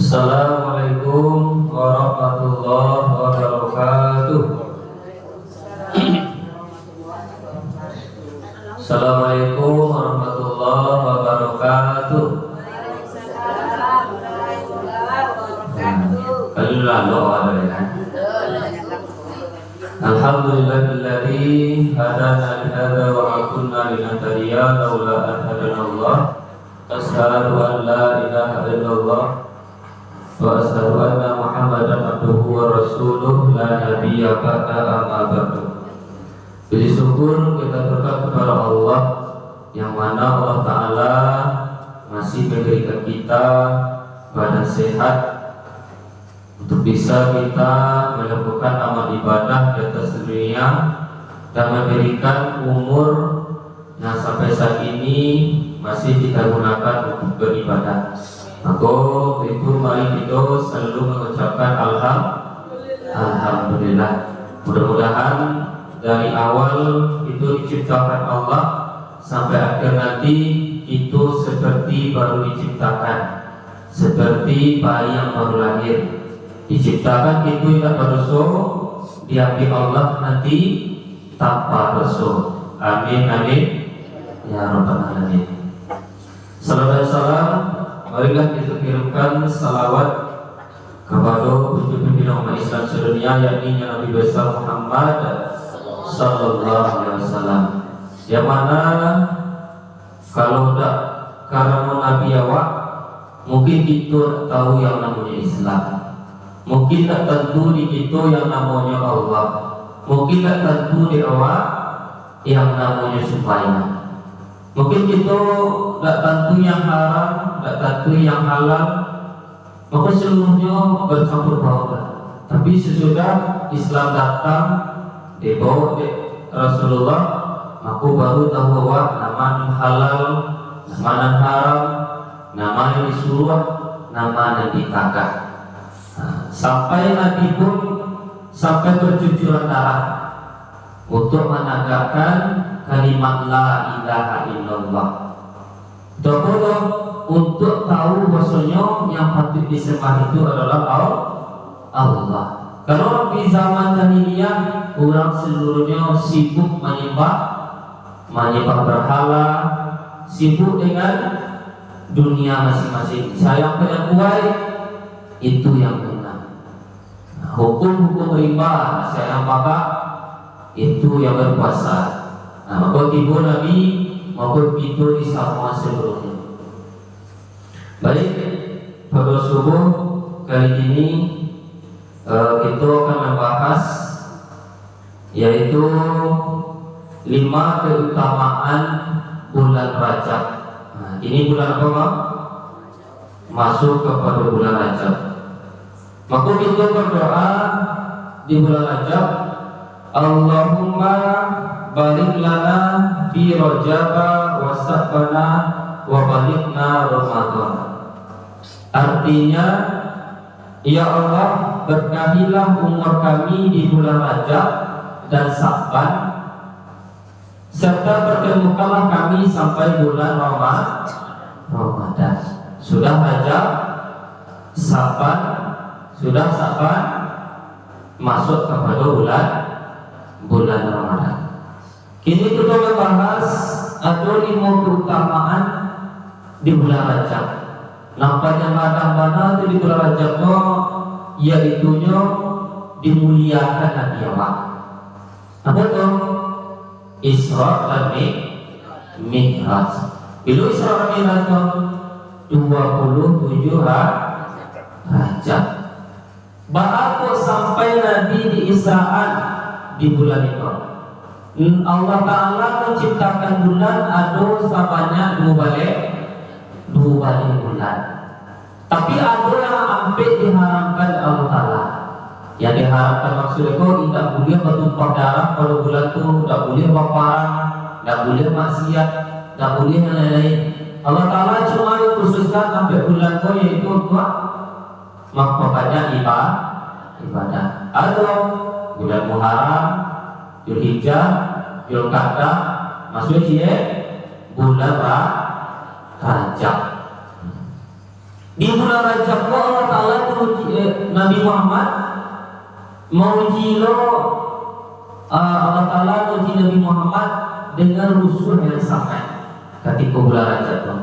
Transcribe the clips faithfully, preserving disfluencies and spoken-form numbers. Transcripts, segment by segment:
Assalamualaikum warahmatullahi wabarakatuh. Assalamualaikum warahmatullahi wabarakatuh. Alhamdulillah, doa dulu, ya. Alhamdulillahilladzi hadana lihadza wa ma kunna linahtadiya laula an hadanallah. Asyhadu an la ilaha illallah wa asyhadu anna Muhammadan abduhu wa rasuluh, la nabiyya ba'da, amma ba'du. Puji syukur kita aturkan kepada Allah, yang mana Allah Ta'ala masih memberikan kita badan sehat untuk bisa kita melakukan amal ibadah di atas dunia dan memberikan umur yang sampai saat ini masih kita gunakan untuk beribadah. Maka, untuk itu, mari kita selalu mengucapkan alham-, Alhamdulillah. Mudah-mudahan dari awal itu diciptakan Allah sampai akhir nanti itu seperti baru diciptakan, seperti bayi yang baru lahir. Diciptakan itu indak badoso, diambiak Allah nanti tanpa doso. Amin, amin, ya rabbal alamin. Salawat dan salam, marilah kita kirimkan salawat kepada puncak pimpinan umat Islam sedunia, yakni Nabi Besar Muhammad sallallahu alaihi wasallam. Yang mana, kalau dak karano Nabi awak, mungkin kito dak tahu yang namonyo Islam. Mungkin dak tantu di kito yang namonyo Allah. Mungkin dak tantu di awak yang namonyo sumbayang. Mungkin kito dak tantu yang haram, dak tantu yang halal, mako seluruhnyo bacampur baur lah. Tapi sasudah Islam datang, dibawa dek Rasulullah, mako baru tahu awak nan ma nan halal, nan ma nan haram, nan ma nan disuruah, nan ma nan ditagah. Nah, sampai Nabi pun sampai bercucuran darah untuk menegakkan kalimat la ilaha illallah. Untuk apo tu? Untuk tahu bahwasonyo yang patut disembah itu adalah Al-, Allah. Kalau di zaman jahiliyah, urang seluruhnyo sibuk manyembah, manyembah berhala, sibuk dengan dunia masing-masing. Sia yang paling kuaik, itu yang menang. Hukum-hukum rimba, sia yang pagak, itu yang berkuasa. Nah, mako tibo Nabi, mako kito disamuan seluruhnyo. Baik, pada subuh kali ini, eh, kito akan membahas, yaitu lima keutamaan bulan Rajab. Nah, kini bulan apo, Bang? Masuk kepada bulan Rajab. Maka kita berdoa di bulan Rajab, "Allahumma barik lana fi Rajaba wa Sa'bana wa balighna Ramadan." Artinya, "Ya Allah, berkahilah umur kami di bulan Rajab dan Sa'ban, serta pertemukanlah kami sampai bulan Rama-, Ramadan." Sudah Rajab, Sa'ban, sudah Sa'ban, masuk kepada bulan, bulan Ramadan. Kini kita membahas ada lima keutamaan di bulan Rajab. Nampaknya madah bana tu di bulan Rajab tu, yaitunyo dimuliakan Nabi awak. Apa tu? Isra dan Mi-, Mi'raj. Bila Isra dan Mi'raj tu? Dua puluh tujuh ha-, Rajab. Baa kok sampai Nabi diisraan di bulan itu? N-, Allah Ta'ala menciptakan bulan ado sabanyak dua baleh, dua baleh bulan. Tapi ado yang ampek diharamkan dek Allah Ta'ala. Yang diharamkan maksudnya ko, indak buliah batumpah darah pado bulan tu, indak buliah baparang, indak buliah maksiat, indak buliah yang lain-lain. Allah Ta'ala cuma khususkan ampek bulan ko, yaitu untuak mampabanyak iba-, ibadah. Ado bulan Muharram, Zulhijjah, Zulqa'dah, masuak ciek bulan Ra-, Rajab. Di bulan Rajab ko Allah Taala diuji, eh, Nabi Muhammad, mauji lo, ah, Allah Taala mauji Nabi Muhammad dengan rusuah yang sangat katiko bulan Rajab tu.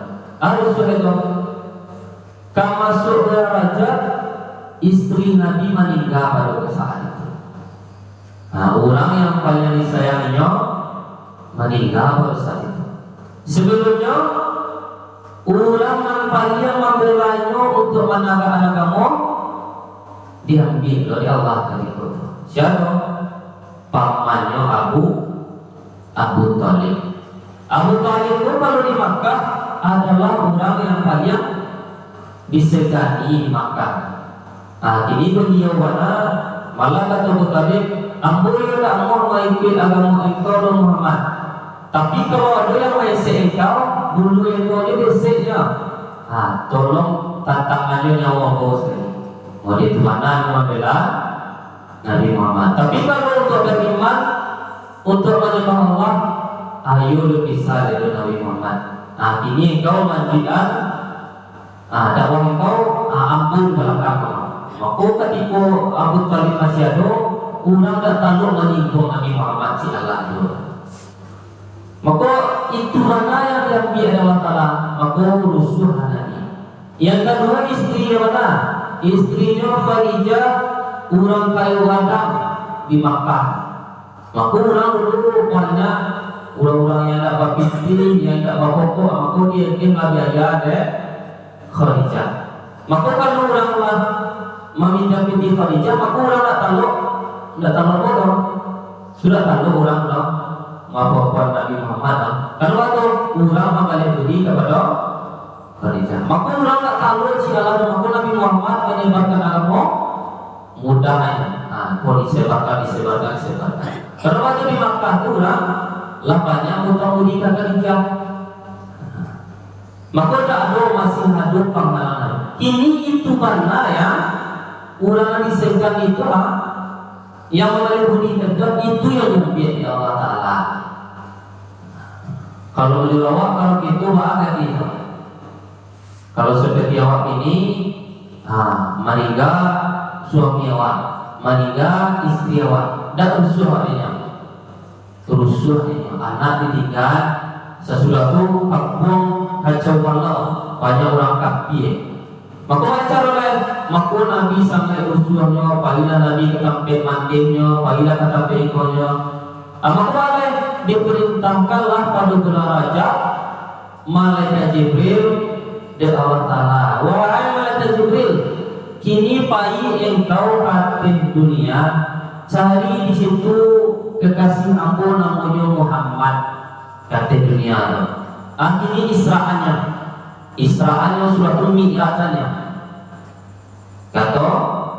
Ah, rusuah itu. Ka masuak bulan Rajab, istri Nabi maningga pado saat itu. Nah, urang yang paling disayanginyo maningga pado saat itu. Sebelumnyo, urang nan paling mambelanyo untuk managakkan agamo diambiak lo dek Allah katiko tu. Sia tu? Pamannyo Abu, Abu Thalib. Abu Thalib tu kalau di Makkah adalah urang yang paling disegani di Makkah. Ah, kini baliau bana, malah kato Abu Thalib, "Ambo iyo ndak amuah maikuik agamo engkau doh Muhammad. Tapi kalau ado yang maesek engkau, bulu engkau ni beseknyo. Ah, tolong tantangannyo nyawo ambo sakali." Oh, di tu bana mambela Nabi Muhammad. Tapi kalau untuk bariman, untuk manyambah Allah, ayo lo bisa dek Nabi Muhammad. Ah, kini engkau manjuikan, ah, dakwah engkau, ah, ambo di balakang. Mako katiko Abu Thalib masih ado, urang dak talok manyingguang Nabi Muhammad, si alah juo. Mako itu bana yang diambiak dek Allah Taala, mako rusuah Nabi. Yang kaduo istri yang bana, istrinyo Khadijah, urang kayo gadang di Makkah. Mako urang dulu banyak urang-urang yang indak bapitih, yang indak bapokok, mako diagiah lah biaya dek Khadijah. Mako kalau urang lah maminjam pitih Khadijah, mako urang ndak talok, ndak talok bodoh. Sudah talok urang tu, maaf-maafan Nabi Muhammad tu. Kalau tu, urang manggaleh budi kapado Khadijah. Mako urang ndak talok si alah tu, mako Nabi Muhammad manyebarkan agamo mudah ai. Ha, ko disebarkan, disebarkan, disebarkan. Kalau tu di Makkah tu urang lah banyak utang budi ka Khadijah. Mako, dak ado, masih ado panghalangan. Kini itu bana yang urang nan disegani itu, ha, yang manggaleh budi tantang itu yang diambiak dek Allah Taala. Kalau di awak, kalau gitu, baa kini. Kalau seperti awak ini, ha, maningga suami awak, maningga istri awak, dak rusuah awak dek inyo. Rusuah inyo, anak ditingga, sasudah tu kampuang kacau balau, banyak urang kapia. Mako, baa caro lai? Mako, Nabi sangaik rusuahnyo, pailah Nabi ka tampek mandihnyo, pailah ka tampek ikonyo. Ah, mako, baa lai? Diparintahkanlah pado bulan Rajab, Malaikat Jibril dek Allah Taala, "Wahai Malaikat Jibril, kini pai engkau ka ateh dunia, cari di situ kekasih ambo namonyo Muhammad," ka ateh dunia tu. Ah, kini Isra'annyo, Isra'annyo sudah tu Mi'rajannyo. Kato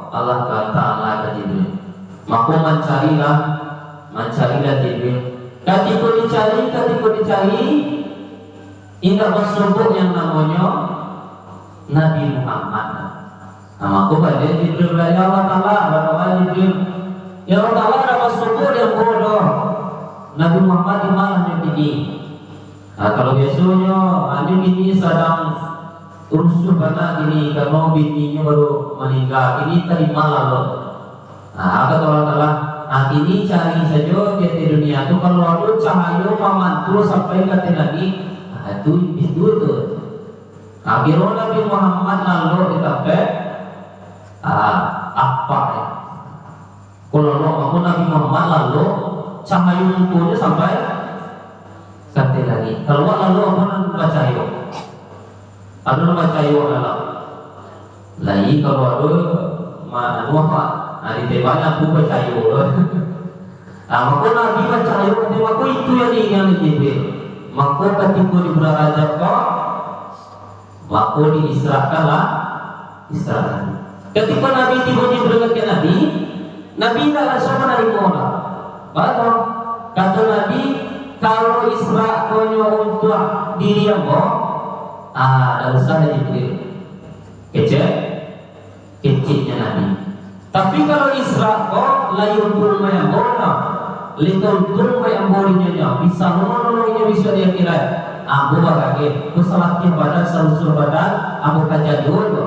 Allah Taala ka Jibril. Mako mancarilah, mancarilah Jibril. Katiko dicari, katiko dicari, indak basobok yang namonyo Nabi Muhammad. Nah, mako baliak Jibril, "Ya Allah Taala, baa Jibril? Ya Allah Taala, indak basobok di ambo doh Nabi Muhammad, di ma nyo kini?" Nah, kalau biasonyo, ah, nyo kini sadang rusuah bana kini, karano bininyo baru maningga, kini tadima lalok. Nah, kato Allah Taala, "Ah, kini cari sajo di ateh dunia tu, kalau ado cahayo mamantua sampai ka ateh langik, ah, tu iblis tu." Akhirnyo Nabi Muhammad lalok di tampek, ah, apak, yo. Kalau lalok, mako Nabi Muhammad lalok, cahayo mukonyo sampai ka ateh langik. Kalau awak lalok, apo nan bacahayo? Ado nan bacahayo lalok? Lai kalau ado, ma-, anu apo? Nah, ditembaknyo apo bacahayo tu. Ah, mako Nabi bacahayo, mako itu yang diingat Jibril. Mako katiko di bulan Rajab ko, mako diisrakanlah, Isra Nabi. Katiko Nabi tibo Jibril ka Nabi, Nabi indak lansuang manarimo doh. Baa tu? Kato Nabi, "Kalau Isra ko nyo untuak diri ambo, ah, ndak usah Jibril." Kecek? Keceknyo Nabi. Tapi kalau Isra ko, lai untuang ambo nyo, lai ka untuang ambo dinyo nyo, bisa nolong-nolong inyo bisuak di akhirat. Ambo bagageh, ambo salatiah badan, sarusuah badan, Apo kajadian tu?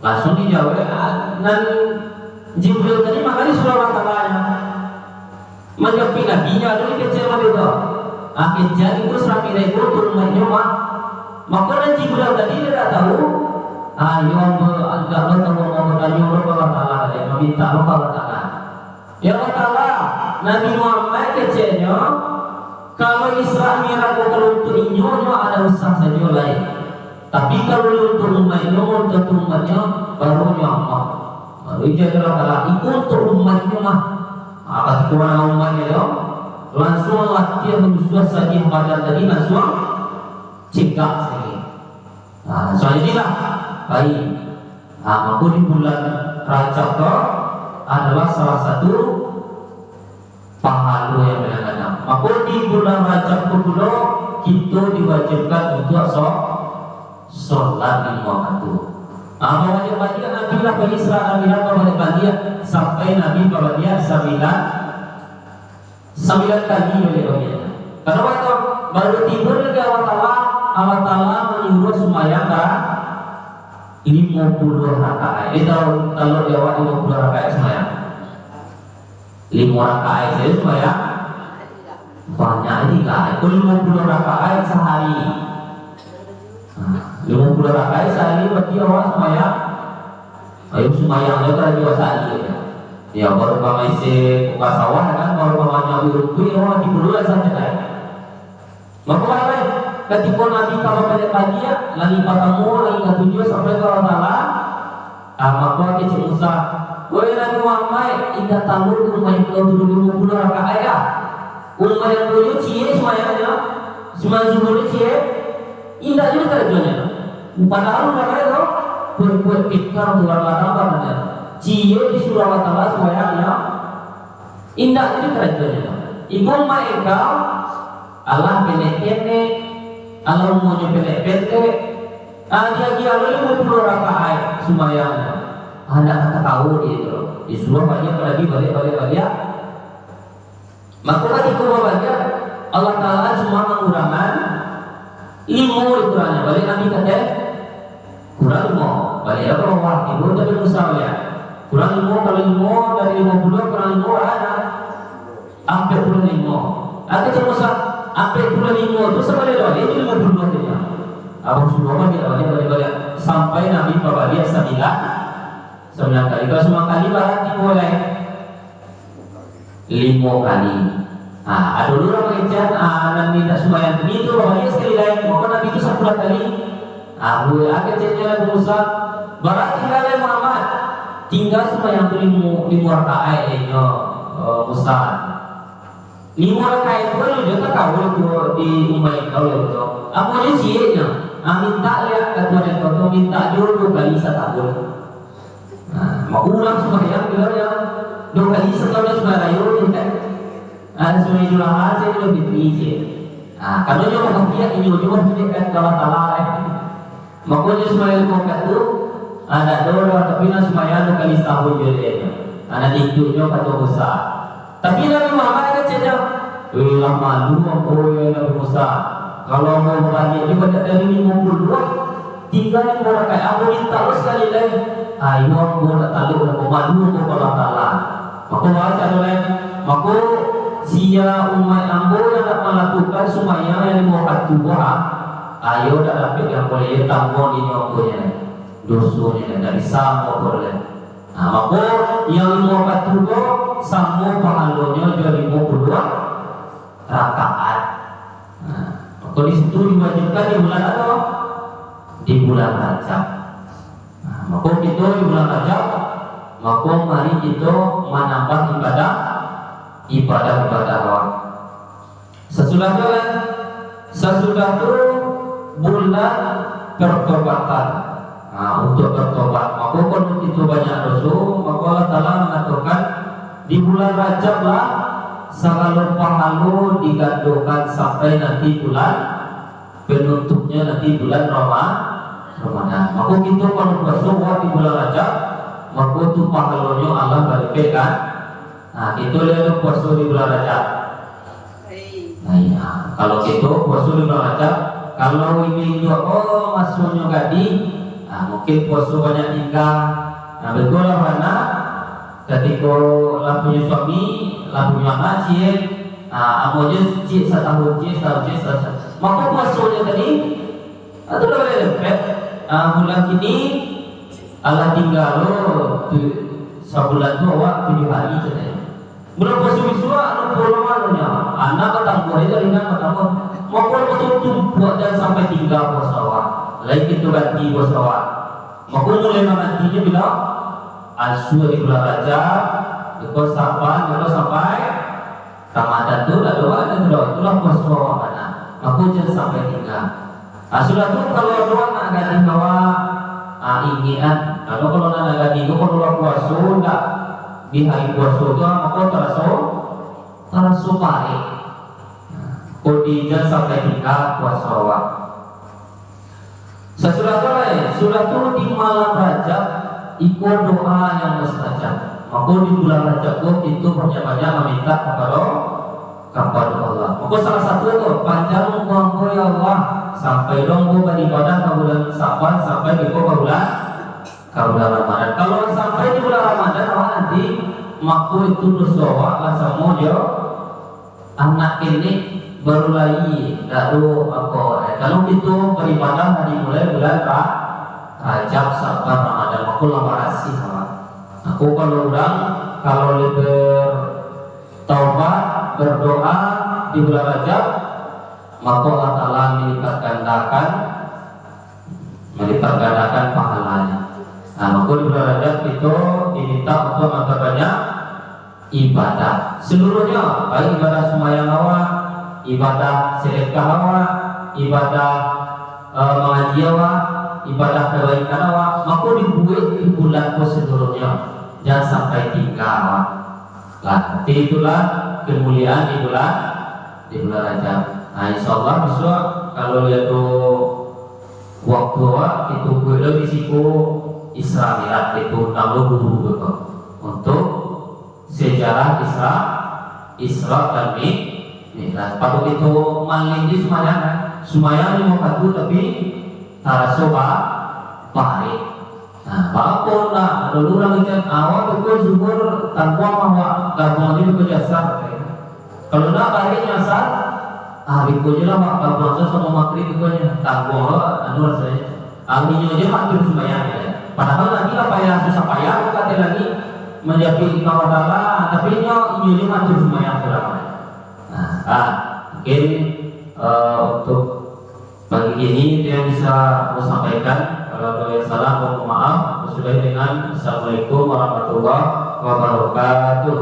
Langsuang dijawab, ah, nan Jibril tadi manggali surah Allah Ta'ala nyo. Manjapuik Nabi nyo ado di kecek mah tu. Ah, kecek itu surah Mi'raj itu turun umaiknyo mah. Mako nan Jibril tadi dia dak tahu. Ah, iyo ambo dak lo tahu ambo batanyo lo ka Allah Ta'ala tadi, mamintak lo ka Allah Ta'ala. Ya Allah Ta'ala, Nabi Muhammad keceknyo, kalau Isra Mi'raj ko kalau untuak inyo, nyo ado usah sajo lai. Tapi kalau untuak umaiknyo, untuak umaiknyo, baru nyo amuah. Baru ijazah Allah Ta'ala, iko untuak umaiknyo mah. Ah, katiko mah umaiknyo tu, langsuang latiah, langsuang sadiah badan tadi, langsuang cegak sajo. Nah, soalnyo inilah, baik. Nah, mako di bulan Rajab tu adalah salah satu pahalo yang kadang-kadang. Mako di bulan Rajab tu pulo kito diwajibkan untuak so-, solat limo wakatu. Nah, babaliak-baliak Nabi lah pai Isra Mi'raj, babaliak-baliak sampai Nabi babaliak sambilan Sambilan kali baliak baliak. Karano itu, baru tibo dari Allah Ta'ala, Allah Ta'ala manyuruah sumbayang bara limo puluah rakaat. Eh, tahu, kalau di awak limo puluah rakaat sumbayang. Limo rakaat sajo sumbayang. Banyak tingga. Itu limo puluah rakaat sahari. Nah, limo puluah rakaat sahari berarti awak sumbayang. Ayo sumbayang jo karajo sahari. Ya, baru pamaisi buka sawah kan, baru pamanjang rumpuik, oh, di dulu lah sampai lain. Mako, lain, katiko Nabi ka babaliak-baliak, langik partamo, langik katujuah, sampai ka Allah Ta'ala, ah, mako kecek Musa, "Woi Nabi Muhammad, indak talu tu umaik kau tu limo puluah rakaat, ah. Umaik kau tu ciek sumbayangnyo, sumbayang subuh tu ciek, indak juo karajonyo." Padahal urang lain tu, buek-buek tikar tu urang ladang banyak. Ciek disuruah Allah Ta'ala sumbayangnyo, indak jadi karajonyo. Ibo maikau, alah pendek-pendek, alah umuanyo pendek-pendek. Ah, dia, dia lalu limo puluah rakaat sumbayangnyo. Anak kata kau dia tu. Disuruah baliak, baliak, baliak, baliak. Mako, katiko babaliak, Allah Ta'ala cuma mangurangan limo, dikurangkan. Baliak Nabi kato, "Kurang limo." Baliak ka bawah, tibo Nabi Musa baliak. "Kurang limo kali limo dari limo puluah kurang limo, bara?" "Ampek puluah limo." Ado cek Musa, "Ampek puluah limo tu sabaliak baliak jadi limo puluah," katanya. Abah suruah baliak, baliak, baliak, baliak. Sampai Nabi babaliak sambilan, sambilan kali. Kalau sambilan kali, bara tibo lai. Limo kali. Ah, ado urang mangecek, ah, nan indak sumbayang tu, itu babaliak sakali lai. Mako Nabi tu sapuluah kali. Ah, buliah keceknyo Nabi Musa. Bara tingga lai Muhammad. Tingga sumbayang tu limo, limo rakaat lai nyo, eh, Musa. Limo rakaat tu kan udah tak kaul tu di umaik kau tu. Apo nyo cieknyo? Ah, mintak liak ka Tuhan kau tu, mintak juo duo kali satahun. Nah, mako urang sumbayang bilangnyo duo kali satahun sumbayang rayo je kan. Ah, sumbayang Idul Adha sajo, Idul Fitri sajo. Ah, kalau nyo babaliak, inyo nyo babaliak kan ka Allah Ta'ala, eh. Mako nyo sumbayang limo wakatu, ah, dak ado urang, tapi nan sumbayang duo kali satahun juo dek nyo. Ah, nan diikutnyo kato Musa. Tapi Nabi Muhammad keceknyo, "Eh, lah malu ambo, yo Nabi Musa. Kalau ambo babaliak juo banyak dari limo puluah, tingga limo rakaat, ambo mintak lo sakali lai. Ayo ambo nak taluk ambo, malu ambo ka Allah Ta'ala." Mako, baco tu lai. Mako, sia umaik ambo yang nak malakukan sumbayang yang limo wakatu ko, ah, ayo dak dapek di ambo lai, tangguang di nyo ambo nyo lai. Dosonyo lai, dak bisa ambo apo lai. Nah, mako, yang limo wakatu ko samo pahalonyo jo limo puluah rakaat. Nah, mako di situ diwajibkan di bulan apo? Di bulan Rajab. Nah, mako kito di bulan Rajab, mako mari kito manambah ibadah, ibadah-ibadah awak. Sasudah tu, sasudah tu bulan pertobatan. Nah, untuk bertobat. Mako, kalau kito banyak doso, mako Allah Ta'ala mangatokan, di bulan Rajab lah sagalo pahalo digandokan sampai nanti bulan penutupnyo, nanti bulan Rama-, Ramadan. Mako, kito kalau puaso di bulan Rajab, mako tu pahalonyo Allah balipekkan. Nah, kito liek tu puaso di bulan Rajab. Nah, iya. Kalau kito puaso di bulan Rajab, Kalau ibu-ibu, oh, masonyo gadih, ah, mungkin puaso banyak tingga. Nah, batua lah bana, katiko lah punyo suami, lah punyo anak ciek, ah, amonyo ciek satahun, ciek satahun, ciek satahun. Mako puasonyo tadi, ah, tu lah baleh dapek. Ah, bulan kini, alah tingga lo tu, sabulan tu awak tujuah hari sajo. Bulan puaso bisuak, lupo lo manonyo. Anak batambuah, ringan batambuah. Mako, batumpuak jan sampai tingga puaso awak. Lai kito ganti puaso awak. Mako, mulai manggantinyo bilo? Asua di bulan Rajab, beko Saban, beko sampai Ramadan tu, dak ado waktu tu doh. Itulah puaso awak bana. Mako, jan sampai tingga. Ah, sudah tu, kalau ado anak gadih awak, ah, ingek an. Kalau, kalau anak gadih tu, kalau lah puaso, ndak di hari puaso tu, ah, mako taraso, taraso parek. Kok di jan sampai tingga puaso awak. Sasudah tu, lai, sudah tu di malam Rajab, iko doa yang mustajab. Mako di bulan Rajab tu, kito banyak-banyak mamintak kapado kapado Allah. Mako salah satu tu, panjang umua ambo, ya Allah, sampai lo ambo baribadah ka bulan Saban, sampai beko ka bulan, ka bulan Ramadan. Kalau sampai di bulan Ramadan, awak nanti, mako itu doso awak lah samo jo anak kenek baru lai, dak ado apo. Eh, kalau kito baribadah dari mulai bulan Ra-, Rajab, Saban, Ramadan, mako lah barasiah awak. Mako kalau urang, kalau lah ber-, taubat, berdoa di bulan Rajab, mako Allah Taala malipat gandakan, malipat gandakan pahalanya. Nah, mako di bulan Rajab kito diminta untuk memperbanyak ibadah. Seluruhnya, baik ibadah sumbayang awak, ibadah sedekah awak, ibadah, eh, mangaji awak, ibadah kebaikan awak, mako dibuek di bulan ko seluruhnya. Jan sampai tingga awak. Lah, jadi itulah kemuliaan di bulan, di bulan Rajab. Nah, insyaallah bisuak kalau lah ado waktu awak, kito buek lo di siko Isra Mi'raj, kito undang lo guru beko untuk sejarah Isra, Isra dan Mi-, Mi'raj. Pado kito maleh di sumbayang, kan? Sumbayang limo wakatu tapi taraso ba-, barek. Nah, baapo ndak? Ado urang kecek, "Awak tu ko zuhur tangguang awak gabuang di ko jasar." Kalau ndak barek nyo asar, ah, beko je lah awak gabuang sa-, samo magrib ko nyo. Tangguang awak, anu rasonyo. Ah, inyo je matur sumbayang je. Padahal Nabi lah payah susah payah, kata Nabi, manjapuik di Allah Taala, tapi inyo, inyo je matur sumbayang surang. Nah, ah, mungkin, eh, untuk pagi ini itu yang bisa aku sampaikan. Kalau ada yang salah, mohon maaf. Aku sudahi dengan Assalamualaikum warahmatullahi wabarakatuh.